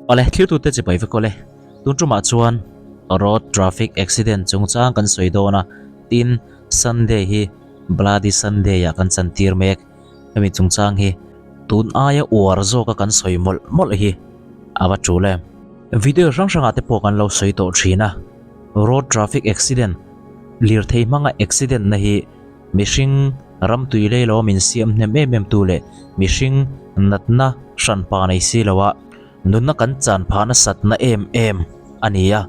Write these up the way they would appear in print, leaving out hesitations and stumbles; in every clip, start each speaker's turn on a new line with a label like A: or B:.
A: Awle, thiltute chibai vek awle. Tun tumah chuan road traffic accident chungchang kan sawi dawn a, tin Sunday hi Bloody Sunday ah kan chantir mek. Hemi chungchang hi tun aia uar zawka kan sawi mawlh mawlh hi a va tul em. Video hrang hrangah te pawh kan lo sawi tawh thin a, road traffic accident, lirthei hmanga accident na hi mihring ram tui lei lo min siam hnem em em tu leh mihring natna hranpa nei si lo a, nunna kan chan phah nasatna em em a ni a.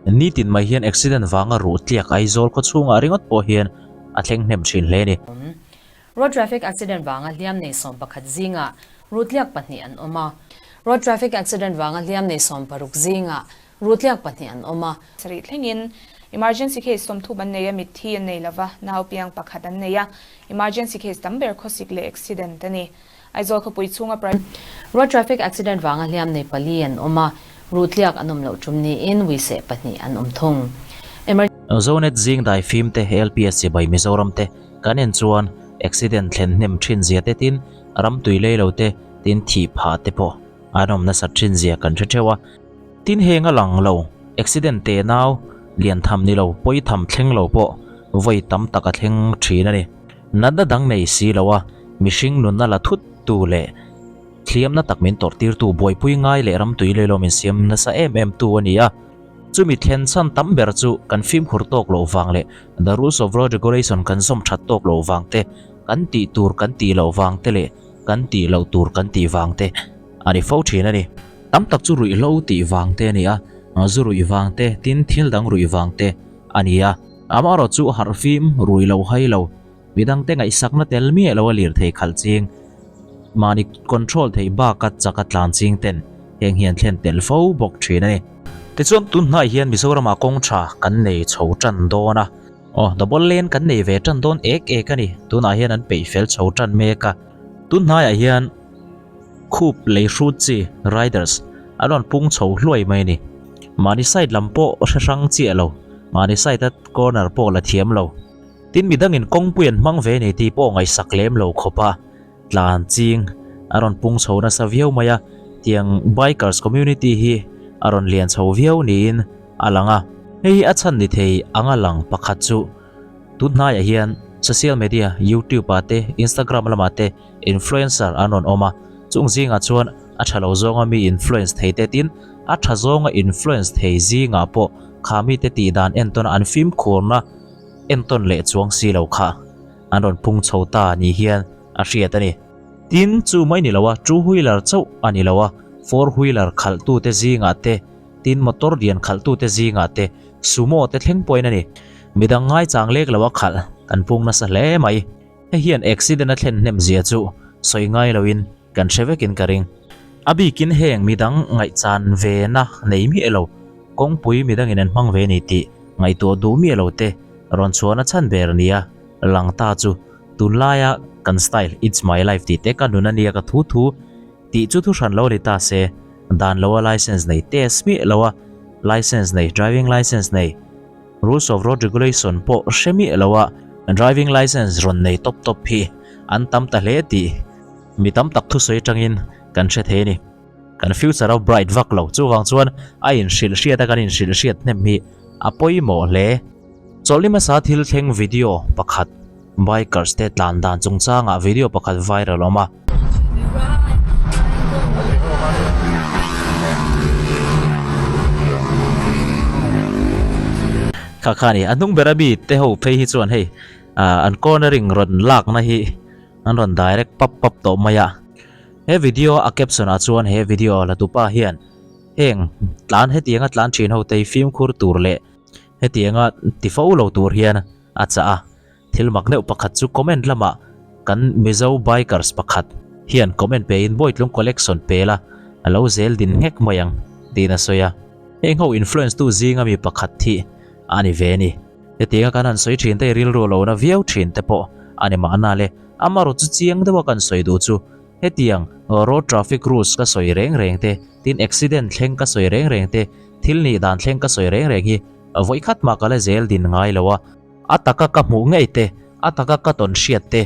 A: Nitin mai hian accident vanga ruh tliak Aizawl khaw chhungah ringawt pawh hian a thleng hnem thin hle a ni.
B: Road traffic accident vanga hliam nei 11 zingah rutliak pahnih an awm a. Road traffic accident vanga hliam nei 60 zingah rutliak pahnih an awm a.
C: Sarih thlengin emergency case 30 an nei a, mitthi an nei lova, nau piang pakhat an nei a. Emergency case tam ber khawsik leh accident a ni. Aizawl khawpui chhunga private.
B: Road traffic accident vanga hliam nei pali an awm a, rutliak an awm loh tum niin uiseh pahnih an awm thung.
A: Zonet zing daifim te LPS chibai Mizoram te Kan en chuan accident thlen hnem thin zia te tin ram tui lei lo te tin thih phah te pawh an awm nasat thin zia kan hre theuh a. Tin heng a lang lo, accident te nau lian tham ni lo pawi tham thleng lo pawh vawi tam tak a thleng thin a ni. Natna dang nei si lo a, mihring nunna la thut tu leh thliamna tak min tawrh tir tu buaipui ngai leh ram tui lei lo min siam nasa em em tu a ni a. Chumi thlen chhan tam ber chu kan fimkhur tawk loh vang leh the rules of road regulation kan zawm that tawk loh vang te, kan tih tur kan tih loh vang te leh kan tih loh tur kan tih vang te a ni fo thin a ni. Tam tak chu ruihhlo tih vang te a ni a, zu ruih vang te, tin thil dang ruih vang te a ni a. Amaherawh chu harhfim, rui lo hai lo, Midangte ngaihsakna tel miah lo a lirthei khalh ching, mahni control theih baka chaka tlan ching ten heng hian thlen tel fo bawk thin a ni. Tichuan tunhnai hian Mizoramah kawng tha kan nei chho tan dawn a, aw double lane kan nei ve tan dawn ek ek a ni, tunah hian an peih fel chho tan mek a, tunhnaiah hian khup lei hrut chi riders an rawn pung chho hluai mai a ni, mahni side lam pawh hre hrang chiah lo, mahni side a corner pawh la thiam lo. Tin midangin kawngpui an hmang ve ni tih pawh ngaihsak lem lo khawp a, tlan ching a rawn pung chho nasa viau mai a, tiang bikers community hi a rawn lian chho viau niin a lang a. Hei hi a chhan ni thei anga lang pakhat chu tun hnaiah hian social media youtube ah te instagram lamah te influencer an rawn awm a, chung zingah chuan a tha lo zawnga mi influence thei te tin a tha zawnga influence thei zingah pawh kha mite tih dan entawn an fimkhurna entawn leh chuang si lo kha an rawn pung chho ta ni hian a hriat a ni. Tin, chu mai ni lo a, two wheeler chauh a ni lo a, four wheeler khalhtute zingah te, tin motor lian khalhtute zingah te, sumo te thleng pawhin a ni. Midang ngaichang lek lo a khalh kan pung nasa hle mai. Hei hian accident a thlen hnem zia chu sawi ngai loin kan hre vekin ka ring. A bikin heng midang ngaihchan ve na nei miah lo, kawngpui midangin an hmang ve ni tih ngaihtuah duh miah lo te rawn chhuahna chhan ber nia lang ta chu tunlaia kan style it's my life tih te ka nun a nia ka thu thu tih chu thu hran lo ni ta se dan loa license nei test miah loa license nei driving license nei Rules of Road Regulation pawh hre miah lo a, driving license rawn nei tawp tawp hi an tam ta hle tih mi tam tak thusawi atangin kan hre thei a ni. Kan future a bright vak lo, chuvang chuan a inhrilh hriat a kan inhrilh hriat hnem hi a pawimawh hle. Chawlhni hmasa thil thleng video pakhat Bikers te tlan dan chungchangah video pakhat viral awm a. Kha kha ni a hnung ber a mi te ho phei hi chuan hei an cornering rawn lakna hi an rawn direct pap pap tawh mai a. He video a caption ah chuan he video la tupa hian heng tlan hetianga tlan thin ho te hi fimkhur tur leh hetianga ti fo lo tur hian a chah a. Thil mak deuh pakhat chu comment lamah kan Mizo bikers pakhat hian comment pe in Bawitlung collection pe la a lo zel din nghek mai ang tiin a sawi a. Heng ho influence tu zinga mi pakhat hi a ni ve a ni. Hetianga kan han sawi thin te rilru lo na viau thin te pawh a ni mahna le. Amarawh chu chiang deuha kan sawi duh chu hetiang road traffic rules ka sawi reng reng te, tin accident thleng ka sawi reng reng te, thil nih dan thleng ka sawi reng reng hi vawikhat mah ka la zel din ngai lo a. A taka ka hmuh ngei te, a taka ka tawn hriat te,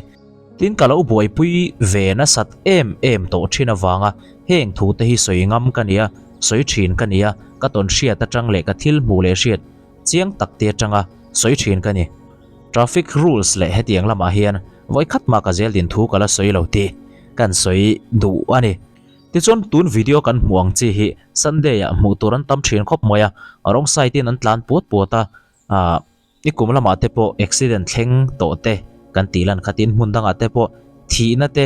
A: tin ka lo buaipui ve nasat em em tawh thin avanga heng thu te hi sawi ngam ka nia, sawi thin ka ni a, ka tawn hriat atang leh ka thil hmuh leh hriat chiang tak te atanga sawi thin ka ni. Traffic rules leh hetiang lamah hian vawi khat mah ka zel din thu ka la sawi lo tih kan sawi duh a ni. Tichuan tun video kan hmuh ang chi hi Sunday ah hmuh tur an tam thin khawp mai a, wrong side in an tlan puat puat a, ah i kum lamah te pawh accident thleng tawh te kan tih lan khatin hmun dangah te pawh thihna te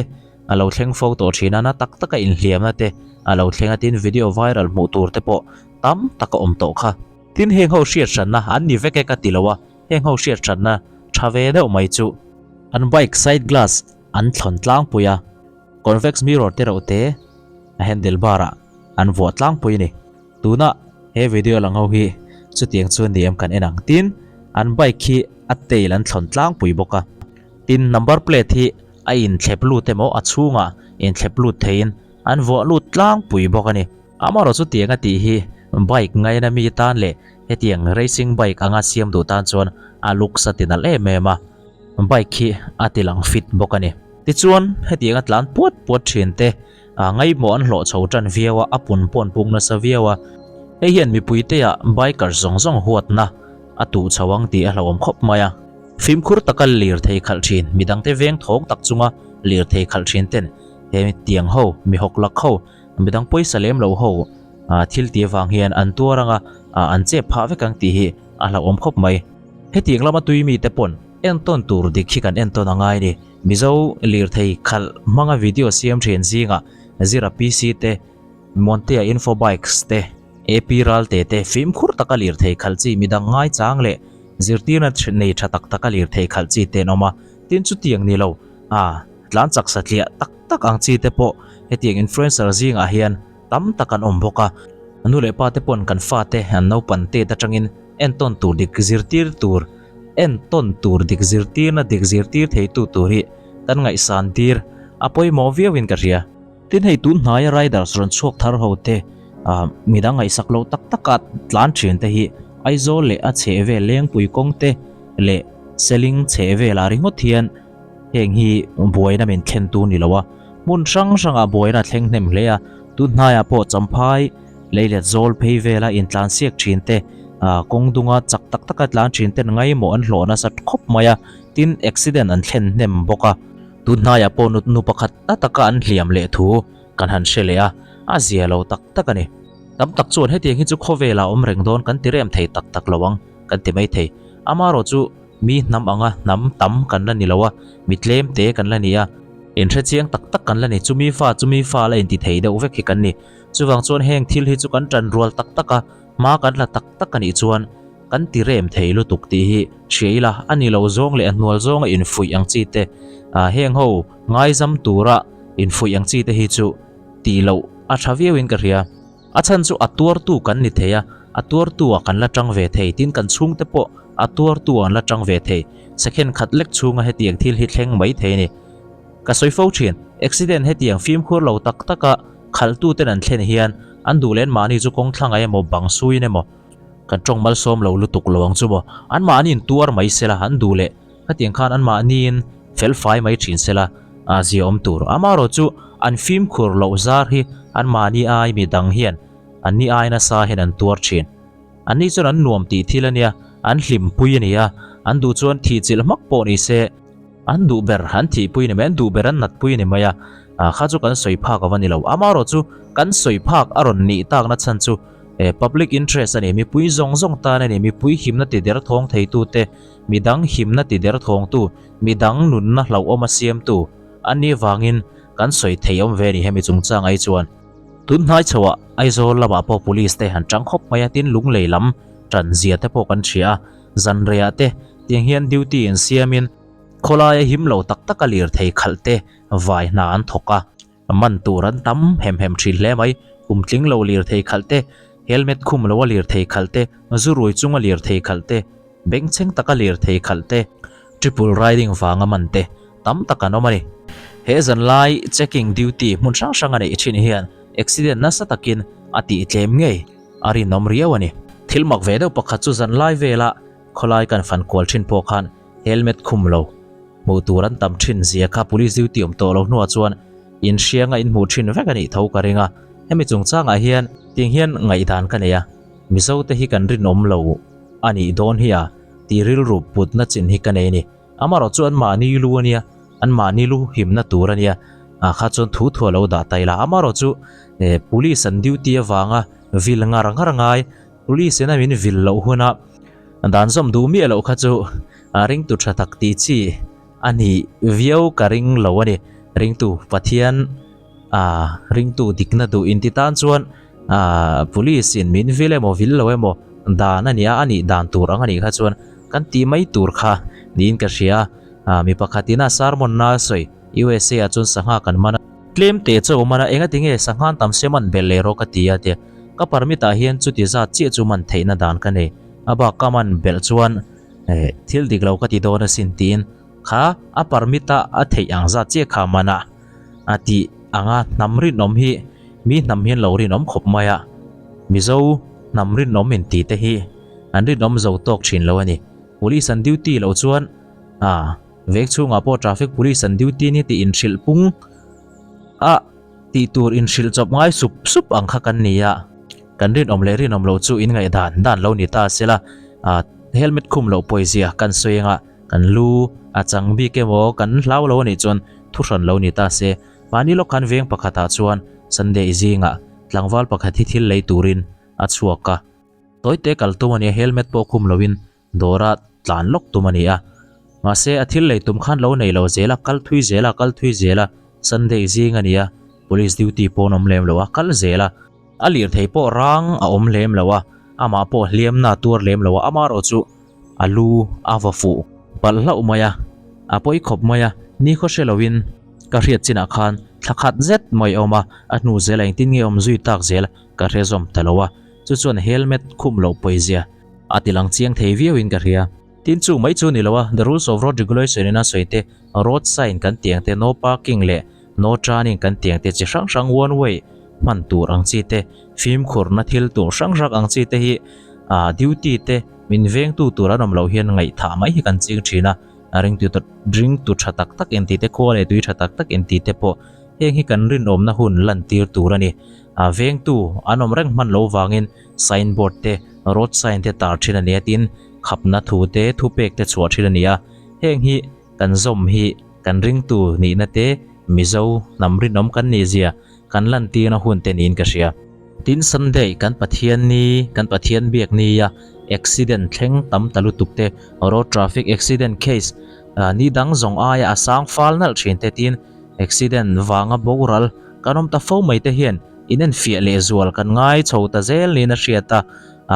A: a lo thleng fo tawh thin a, na tak taka inhliamna te a lo thleng a tin video viral hmuh tur te pawh tam tak a awm tawh kha. Tin heng ho hriat hranna an ni vek e ka ti lo a, heng ho hriat hranna tha ve deuh mai chu an bike side glass an thlawn tlangpui a, convex mirror te reuh te a handle bar ah an vuah tlangpui a ni. Tuna he video lang ho hi chutiang chu ni em kan en ang. Tin an bike hi a tail an thlawn tlangpui bawk a, tin number plate hi a inthlep lut emaw a chhungah inthlep lut theiin an vuah lut tlangpui bawk a ni. Amaherawh chutiang a tih hi bike ngaina mi tan leh hetiang racing bike anga siam duh tan chuan a looks a ti nalh em em a, bike hi a ti lang fit bawk a ni. Tichuan hetiang a tlan puat puat thin te ngaihmawh an hlawh chho tan viau a, a pun pawh an pung nasa viau a, hei hian mipuite ah bikers zawng zawng huatna a tuh chho ang tih a hlauhawm khawp mai a. Fimkhur taka lirthei khalh thin midangte veng thawng tak chunga lirthei khalh thin ten he tiang ho mi hawk lak ho Midang pawisa lem lo ho thil tih avang hian an tuar anga an chep phah vek ang tih hi a hlauhawm khawp mai. Hetiang lama tui mite pawn entawn tur dik hi kan entawn a ngai ni. Mizo lirthei khalh hmanga video siam thin zingah Zira PC te, Montea Info Bikes te, AP Ralte te fimkhur taka lirthei khalh chi midang ngaichang leh zirtirna nei tha tak taka lirthei khalh chi te an awm a, tin chutiang ni lo tlan chak satliah tak tak ang chi te pawh hetiang influencer zingah hian tam tak an awm bawk a, nu leh pa te pawn kan fate an naupan tet atangin entawn tur dik zirtir tur entawn tur dik zirtirna dik zirtir theitu tur hi kan ngaihsan tir a pawimawh viauin ka hria. Tin hei tun hnaia riders rawn chhuak thar ho te midang ngaihsak loh tak taka tlan thin te hi Aizawl leh a chhehvel Lengpui kawng te leh Seling chhehvelah ringawt hian Heng hi buaina min thlen tu ni lo a, hmun hrang hrangah buaina a thleng hnem hle a, tun hnaiah pawh Champhai leilet zawl phei vela intlan siak thin te, kawng dunga chak tak taka tlan thin ten ngaimawh an hlawh nasa khawp mai a, tin accident an thlen hnem bawk a. Tun hnaiah pawh nutnu pakhat na taka an hliam leh thu kan han hre leh a, a zia lo tak tak a ni. Tam tak chuan hetiang hi chu khawvelah awm reng dawn kan ti rem thei tak tak lo ang kan ti maithei. Amaherawh chu Mi hnam anga hnam tam kan la ni lo a, mi tlem te kan la ni a, inhre chiang tak tak kan la ni, chumi fa chumi fa la inti thei deuh vek hi kan ni. Chuvang chuan heng thil hi chu kan tan rual tak tak a, hma kan la tak tak a nih chuan kan ti rem thei lutuk tih hi hria ila, a ni lo zawng leh a hnual zawnga infuih ang chi te, heng ho ngaizam tura infuih ang chi te hi chu tih loh a tha viauin ka hria. A chhan chu a tuartu kan ni thei a, a tuartu ah kan la tang ve thei, tin kan chhungte pawh a tuartu ah an la tang ve thei. Second khat lek chhunga hetiang thil hi thleng mai thei a ni. Ka sawi fo thin, accident hetiang fimkhur lo tak taka khalhtuten an thlen hian an duh leh anmahni chu kawng thlangai emaw bang suin emaw kan tawng malsawm lo lutuk lo ang chu maw, anmahniin tuar mai sela an duh leh Khatiang khan anmahniin fel fai mai thin sela a ziaawm tur. Amaherawh chu an fimkhur loh zar hi anmahni ai mi dang hian anni ai nasa hian an tuar thin. Anni chuan an nuam tih thil a nia, an hlimpui a ni a, an duh chuan thih chilh hmak pawh ni se, an duh ber an thihpui a ni mai, an duh ber an natpui a ni mai a, kha chu kan sawi phak a va ni lo. Amaherawh chu kan sawi phak a rawn nih takna chhan chu public interest a ni, mipui zawng zawng tan a ni, mipui himna ti derthawng theitute, Midang himna ti derthawngtu, midang nunna hlauhawma siamtu an nih vangin kan sawi thei awm ve a ni hemi chungchang ai chuan. Tun hnai chhoah Aizawl lamah pawh police te han tang khawp mai a, tin lunglei lam tan zia te pawh kan hria a, zanreiah te tiang hian duty in siamin khawlaia him lo tak taka lirthei khalh te vai hna an thawk a. Man tur an tam hem hem thin hle mai. Kum tling lo lirthei khalh te, helmet khum lo a lirthei khalh te, zu rui chunga lirthei khalh te, bengchheng taka lirthei khalh te, triple riding vanga man te tam tak an awm a ni. He zanlai checking duty hmun hrang hrang a neih thin hian accident nasa takin a tih tlem ngei a rinawm riau a ni. Thil mak ve deuh pakhat chu zanlai vela khawlai kan fan kual thin pawh khan helmet khum lo Hmuh tur an tam thin zia kha police duty awm tawh lo hnuah chuan inhrianga inhmuh thin vek a nih tho ka ring a. Hemi chungchangah hian tiang hian ngaihdan ka nei a, Mizo te hi kan rinawm lo a nih dawn hi a tih rilru putna chin hi ka nei a ni. Amaherawh chu an mahni lu a nia, an mahni lu himna tur a nia, ah kha chuan thu thu a lo dah ta ila. Amaherawh chu police an duty avanga vil ngar ngar ngai, police in a min vil loh huna dan zawm duh miah loh kha chu ringtu tha tak tih chi a nih viau ka ring lo a ni. Ringtu Pathian ah ringtu dikna duh inti tan chuan ah police in min vil emaw vil lo emaw dan a nia a nih dan tur ang a nih kha chuan kan tih mai tur kha niin ka hria a ah mi pakhat ina sermon na a sawi USA ah chuan sangha kan man a tlem teh chu a awm a enga tinge sangha an tam sia man belh leh rawh ka ti a tia ka permit ah hian chuti zat chiah chu man theihna dan ka nei a bak ka man belh chuan eh thil dik lo ka ti dawn asin tiin kha a permit a a theih ang zat chiah kha man a. A tih anga hnam rinawm hi mi hnam hian lo rinawm khawp mai a, Mizo hnam rinawm in tih te hi an rinawm zo tawk thin lo a ni. Police an duty loh chuan a veng chhungah pawh traffic police an duty ni tih inhrilh pung a tih tur inhrilh chawp ngai sup sup ang kha kan ni a, kan rinawm leh rinawm loh chu in ngaihdan dan lo ni ta sela a helmet khum loh pawizia kan sawi anga. Kan lu a chang bik emaw kan hlau lo anih chuan thu hran lo ni ta se, mahni lawk khan veng pakhatah chuan Sunday zingah tlangval pakhat hi thil lei turin a chhuak a. Tawite kal tum a nia, helmet pawh khum loin dawra tlan lawk tum a ni a. Mahse a thil lei tum khan lo nei lo zel a, kal thui zel a, kal thui zel a, Sunday zing a nia, police duty pawh an awm lem lo a, kal zel a. A lirthei pawh rang a awm lem lo a, amah pawh hliamna tuar lem lo a, amaherawh chu A lu a va fuh palh hlauh mai a, a pawi khawp mai a, ni khaw hre loin ka hriat chinah khan thla khat zet mai a awm a, a hnu zel a engtin nge awm zui tak zel ka hre zawm ta lo a, chu chuan helmet khum loh pawizia a ti lang chiang thei viauin ka hria. Tin chu mai chu ni lo a, the rules of road regulation in a sawi te, road sign kan tih ang te, no parking leh no turning kan tih ang te chi hrang hrang one way hman tur ang chi te, fimkhurna thil tur hrang hrang ang chi te hi ah duty te min vengtu tur an awm loh hian ngaihthah mai hi kan ching thin a, a ringtu ringtu tha tak tak inti te khua leh tui tha tak tak inti te pawh heng hi kan rinawmna hun lantir tur a ni. Ah vengtu an awm reng hman lo vangin sign board te road sign te tar thin a ni a tin khapna thu te thupek te chhuah thin a ni a, heng hi kan zawm hi kan ringtu nihna te Mizo hnam rinawm kan nih zia kan lantirna hun te niin ka hria. Tin Sunday kan Pathian ni, kan Pathian biak ni a accident thleng tam ta lutuk te, road traffic accident case ni dang zawng aia a sang fal nalh thin te tin accident vanga boral kan awm ta fo mai te hian in enfiah leh zual kan ngai chho ta zel niin a hriat a,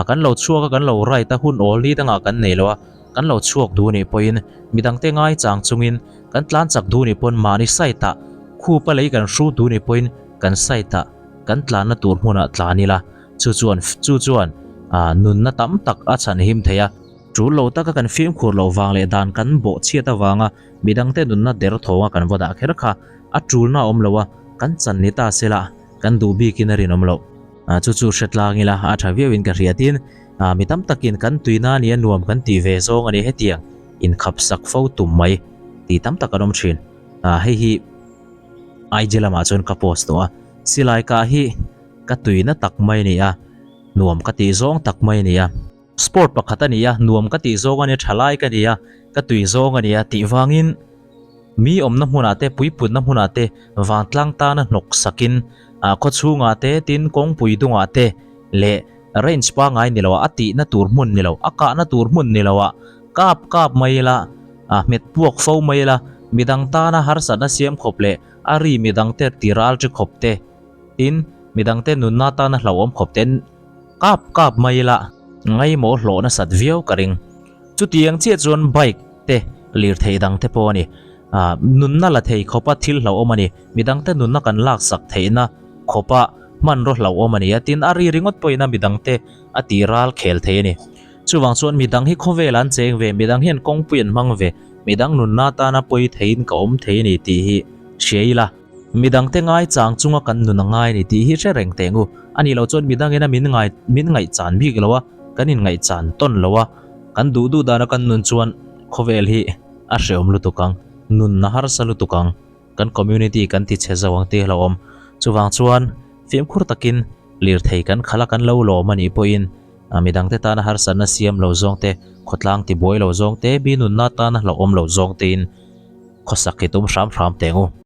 A: kan lo chhuak a kan lo right a hun awl ni dangah kan nei lo a, kan lo chhuak duh nih pawhin midangte ngai chang chungin kan tlan chak duh nih pawn mahni side ah khupa lei kan hru duh nih pawhin kan side ah kan tlanna tur hmunah tlan ila, chu chuan chu chuan ah nunna tam tak a chhan him thei a. Tul lo taka kan fimkhur loh vang leh dan kan bawh chhiat avanga midangte nunna der thawnga kan va dah kher kha a tulna a awm lo a, kan chan ni ta sela kan duh bikin a rinawm loh. Ah chu chu hre tlang ila a tha viauin ka hria tin ah mi tam takin kan tuina a nia nuam kan tih ve zawng a ni hetiang inkhap sak fo tum mai tih tam tak an awm thin. Ah hei hi. IG lamah chuan ka post tawh a, silai kah hi ka tuina tak mai a ni a, nuam ka tih zawng tak mai a ni a. Sport pakhat a ni a, nuam ka tih zawng a nia, thalai ka ni a, ka tui zawng a ni a tih vangin mi awmna hmunah te, puiputna hmunah te vantlang tana hnawk sakin ah khawchhungah te tin kawngpui dungah te leh range pangai ni loah a tihna tur hmun ni lo, a kahna tur hmun ni loah kap kap mai ila. A hmet puak fo mai la, midang tana harsatna siam khawp leh a ri midangte ti ral chi khawp te, tin, midangte nunna tana hlauhawm khawp ten kap kap mai la, ngaimawh hlawh nasat viau ka ring. Chutiang chiah chuan bike te, lirthei dang te pawh a ni. Ah, nunna la thei khawpa thil hlauhawm a ni. Midangte nunna kan laksak theihna khawpa hmanraw hlauhawm a ni a, tin, a ri ringawt pawhin a midangte a ti ral khel thei a ni. Chuvang chuan midang hi khawvel an cheng ve, midang hian kawngpui an hmang ve, midang nunna tana pawi theiin ka awm thei a ni tih hi hria ila. Midangte ngaichang chunga kan nun a ngai a ni tih hi hre reng teh ngu. A nih loh chuan midangin a min ngai min ngaihchan bik lo a, kan inngaihchan tawn lo a, kan duh duh dana kan nun chuan khawvel hi a hreawm lutuk ang, nun a harsa lutuk ang, kan community kan ti chhe zo ang tih a hlauhawm. Chuvang chuan. Fimkhur takin lirthei kan khalh a kan lo lawm a nih pawhin midangte tana harsatna siam lo zawng te, khawtlang tibuai lo zawng te, mi nunna tana hlauhawm lo zawng tein khawsak hi tum hram hram teng u.